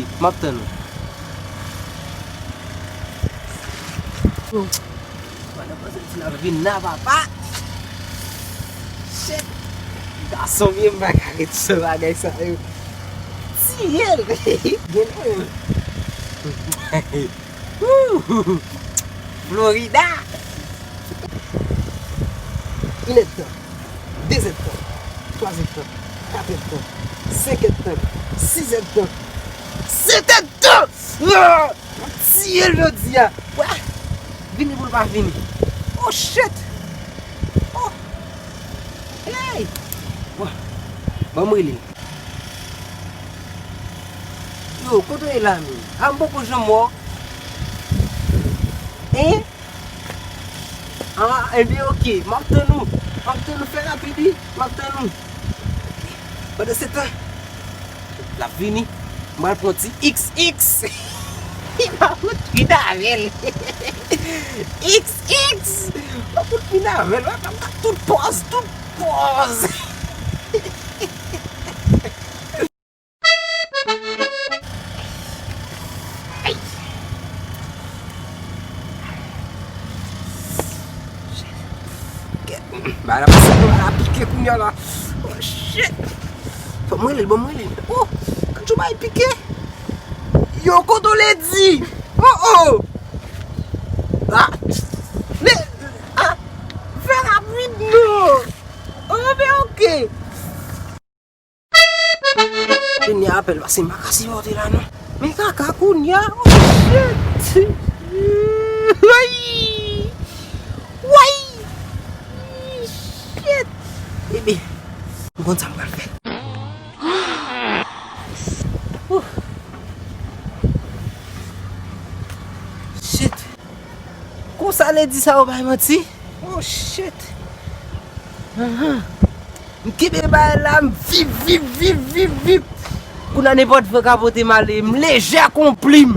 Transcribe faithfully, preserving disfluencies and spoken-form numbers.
M ap tann ou. Pandan panse ti la vin nan papa. Shit. Gason m ye, m pa ka ret sou bagay sa yo. Tiye l. Gen nou. Wouhou. Florida. Inèdtan, dezèdtan, twazèdtan, katèdtan, senkèdtan, sizèdtan, setèdtan. Ah! M ap tiye l jodi a. Wè. Vini pou l pa vini. Oh shit. Oh. Hey. Wè. Ban m rele l. Yo, kote w ye la menm? A, m poko janm wè w. Hein? Ah, ebyen, oke. M ap tann ou. M ap tann ou, fè rapid, wi. M ap tann ou. Pandan se tan, l ap vini. M pral pran ti X X. M ap fout vin avè l. X X. M ap fout vin avè l. Wè, m ap tout pòz, tout pòz. Ay. Shit. Ba la pase, ba la pike kounye a la. Oh shit. Ban m rele l, ban m rele l. Oh, kanjou bay pike. Yo, kote w ledi? Oh oh. Ah. Men, ah. Fè rapid non. Oh, men oke. Dènye apèl, pase m pa ka sipòte la non. Men kaka kounye a, oh shit. Way! Way! Shit. Ebyen, m konn sa m pral fè. Ouh. Shit. Konsa ledi sa yo bay manti. Oh shit. Ahan. M kenbe bagay la, m vip, vip, vip, vip, vip. Kounye a nenpòt van ka pote m ale, m lejè kon plim.